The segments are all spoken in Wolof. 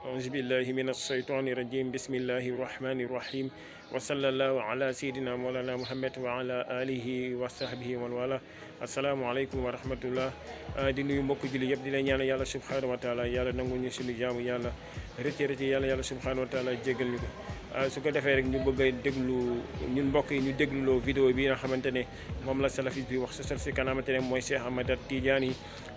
أعوذ بالله من الشيطان الرجيم بسم الله الرحمن الرحيم وصلى الله على سيدنا مولانا محمد وعلى آله وصحبه ومن والاه السلام عليكم ورحمة الله di nuyu mbokk julli yëpp di leen ñaan yàlla subhanahu wa taala yàlla nangu ñu suñu jaamu yàlla rëcc yàlla subhanahu wa taala jéggal ñu ko su ko defee rek ñu bëgg a déglu ñun mbokk yi ñu dégluloo vidéo bi nga xamante ne moom la salafis bi wax sosal si kanamante ne mooy Cheikh Ahmad Tidiane yi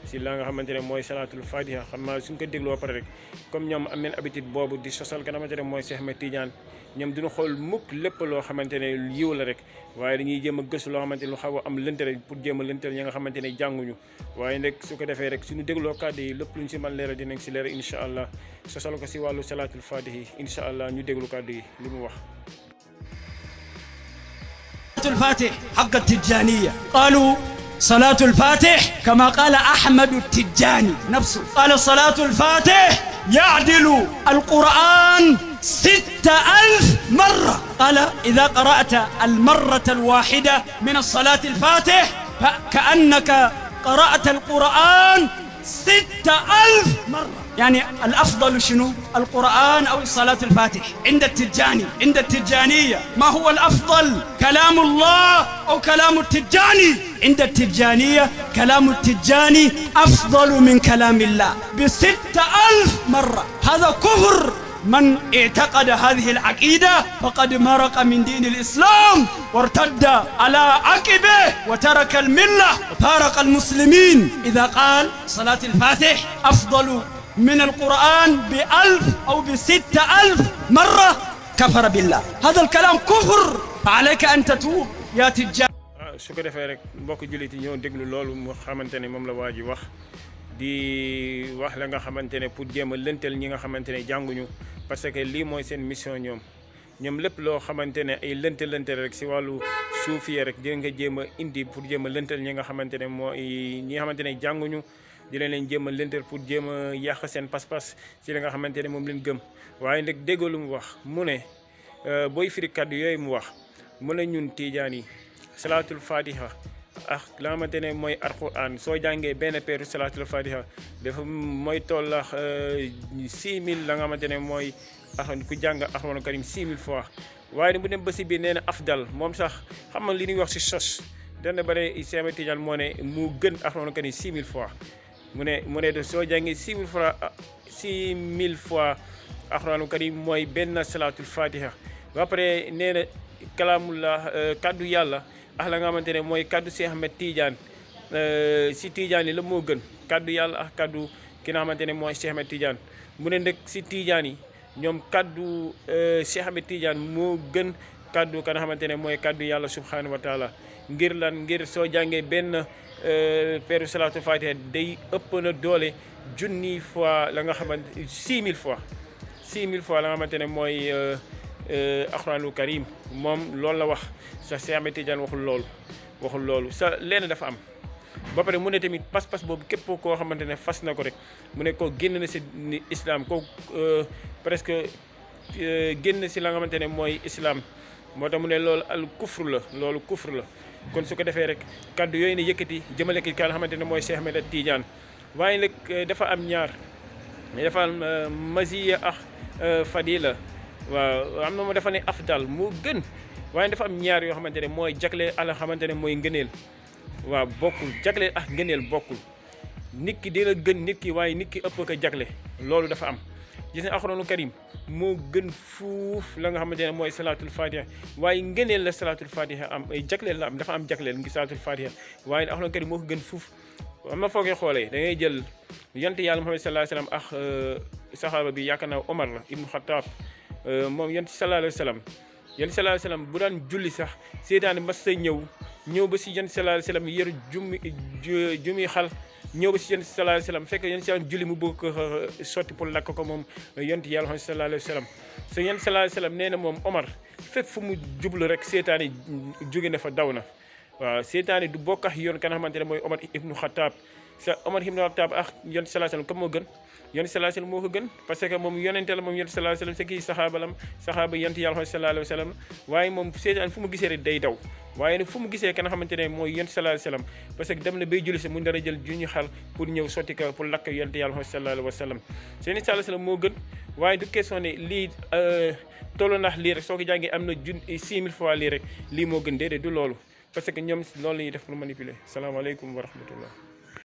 si la nga xamante ne mooy salatul fatiha xam naa suñ ko dégloo pare rek comme ñoom am nañ habitude boobu di sosal kanamante ne mooy Cheikh Ahmad Tidiane ñoom duñu xool mukk lépp loo xamante ne yiw la rek waaye dañuy jéem a gëstu loo xamante ne lu xaw a am lëntale pour jéem a lëntal ñi nga xamante ne jànguñu waaye nag su ko defee rek suñu dégloo kàddu yi lépp luñ si man leeral dinañ si leeral incha allah sosal ko si wàllu salatul fatiha yi incha allah ñu déglu kàddu yi li mu wax الفاتح حق التجانية قالوا صلاة الفاتح كما قال أحمد التجاني نفسه قال صلاة الفاتح يعدل القرآن 6000 مرة قال إذا قرأت المرة الواحدة من الصلاة الفاتح فكأنك قرأت القرآن 6000 مرة يعني الأفضل شنو القرآن أو صلاة الفاتح عند التجاني عند التجانية ما هو الأفضل كلام الله أو كلام التجاني عند التجانية كلام التجاني أفضل من كلام الله ب6000 مرة هذا كفر من اعتقد هذه العقيدة فقد مرق من دين الإسلام وارتد على عقبه وترك الملة وفارق المسلمين إذا قال صلاة الفاتح أفضل من القرآن ب1000 أو ب6000 مرة كفر بالله هذا الكلام كفر فعليك أن تتوب يا تجار su ko defee rek mbokk jullit yi ñoo déglu loolu mu xamante ne moom la waa ji wax di wax la nga xamante ne pour jéem a lëntal ñi nga xamante ne jànguñu parce que lii mooy seen mission ñoom lépp loo xamante ne ay lëntal rek si wàllu suufiya rek di nga jéem a indi pour jéem a lëntal ñi nga xamante ne mooy ñi nga xamante ne jànguñu di leen jéem a lëntal pour jéem a yàq seen pas-pas si la nga xamante ne moom leen gëm waaye nag déggoo lu mu wax mu ne booy firi kàddu yooyu mu wax mu ne ñun tiijaan yi salatul fatiha ak la nga xamante ne mooy alquran soo jàngee benn peeru salatul fatiha dafa mooy tollax 6000 la nga xamante ne mooy ku jàng alxuraanu karim 6000 fois waaye bu dem ba si biir nee na afdal moom sax xam nga li ñuy wax si sos dana bare Cheikh Ahmad Tidiane moo ne mu gën alxuraanu karim 6000 fois mu ne soo jàngee 6000 fois alxuraanu karim mooy benn salatul fatiha ba pare nee na kalaamullah kaddu yàlla ak la nga xamante ne mooy kaddu Cheikh Ahmad Tidiane si Tidiane yi la moo gën kaddu yàlla ak kaddu ki nga xamante ne mooy Cheikh Ahmad Tidiane mu ne nag si Tidiane yi ñoom kaddu Cheikh Ahmad Tidiane moo gën kaddu ka nga xamante ne mooy kaddu yàlla subhanahu wa taala ngir lan ngir soo jàngee benn peeru salatu fatiha day ëpp na doole junni fois la nga xamante 6000 fois la nga xamante ne mooy alxuraanul karim moom loolu la wax sa Cheikh Ahmad Tidiane waxul loolu sa leen dafa am ba pare mu ne tamit pas-pas boobu képp koo xamante ne fas na ko rek mu ne ko génn na si islam ko presque génn si la nga xamante ne mooy islam moo tax mu ne loolu loolu kufru la kon su ko defee rek kaddu yooyu ne yëkkati jëmale ki ka nga xamante ne mooy Cheikh Ahmad Tidiane waaye nag dafa am ñaar dafa am maziya ak fadila waaw am na mu dafa ne afdal moo gën waaye dafa am ñaar yoo xamante ne mooy jagleel ala xamante ne mooy ngëneel waaw bokkul jagleel ak ngëneel bokkul nit ki dina gën nit ki waaye nit ki ëpp ko jagle loolu dafa am gis nga alxuraanu karim moo gën fuuf la nga xamante ne mooy salatul fatiha waaye ngëneel la salatul fatiha am ay jagleel la am dafa am jagleel ngi salatul fatiha waaye alxuraanu karim moo ko gën fuuf am na foo koy xoolee da ngay jël yonent yàlla Muhammad sallallahu alayhi wa sallam ak saxaaba bi yaakaar naa Omar la ibnu Xattaab moom yonent sallallahu alayhi wa sallam yonent sallallahu alayhi wa sallam bu daan julli sax seetaane mas sa ñëw ba si yonent sallallahu alayhi wa sallam yor jumi xal ñëw ba si yonent sallallahu alayhi wa sallam fekk yonent sallallahu julli mu bëgg ko sotti pour lakk ko moom yonent yàlla sallallahu alayhi wa sallam so yonent sallallahu alayhi wa sallam nee na moom Omar fépp fu mu jublu rek seetaane jóge na fa daw na waaw seetaane du bokk ak yoon ka nga xamante ne mooy Omar ibnu Xattaab sa Omar ibnu Xattaab ak yonent sallallahu alayhi wa sallam comme moo gën yonent sallallahu alayhi wa sallam moo ko gën parce que moom yonente la moom yonent sallallahu alayhi wa sallam c'est kii saxaaba yonent yàlla sallallahu alayhi wa sallam waaye moom seetaan fu mu gisee rek day daw waaye nag fu mu gisee ka nga xamante ne mooy yonent sallallahu alayhi wa sallam parce que dem na bay julli si mu dara jël juñu xal pour ñëw sotti ko pour lakk yonent yàlla sallallahu alayhi wa sallam seen sallallahu alayhi wa sallam moo gën waaye du question ne lii tolloo ndax lii rek soo ko jàngee am na 6000 fois lii rek lii moo gën déedéet du loolu parce que ñoom loolu la ñuy def pour manipuler salaamaaleykum wa rahmatullah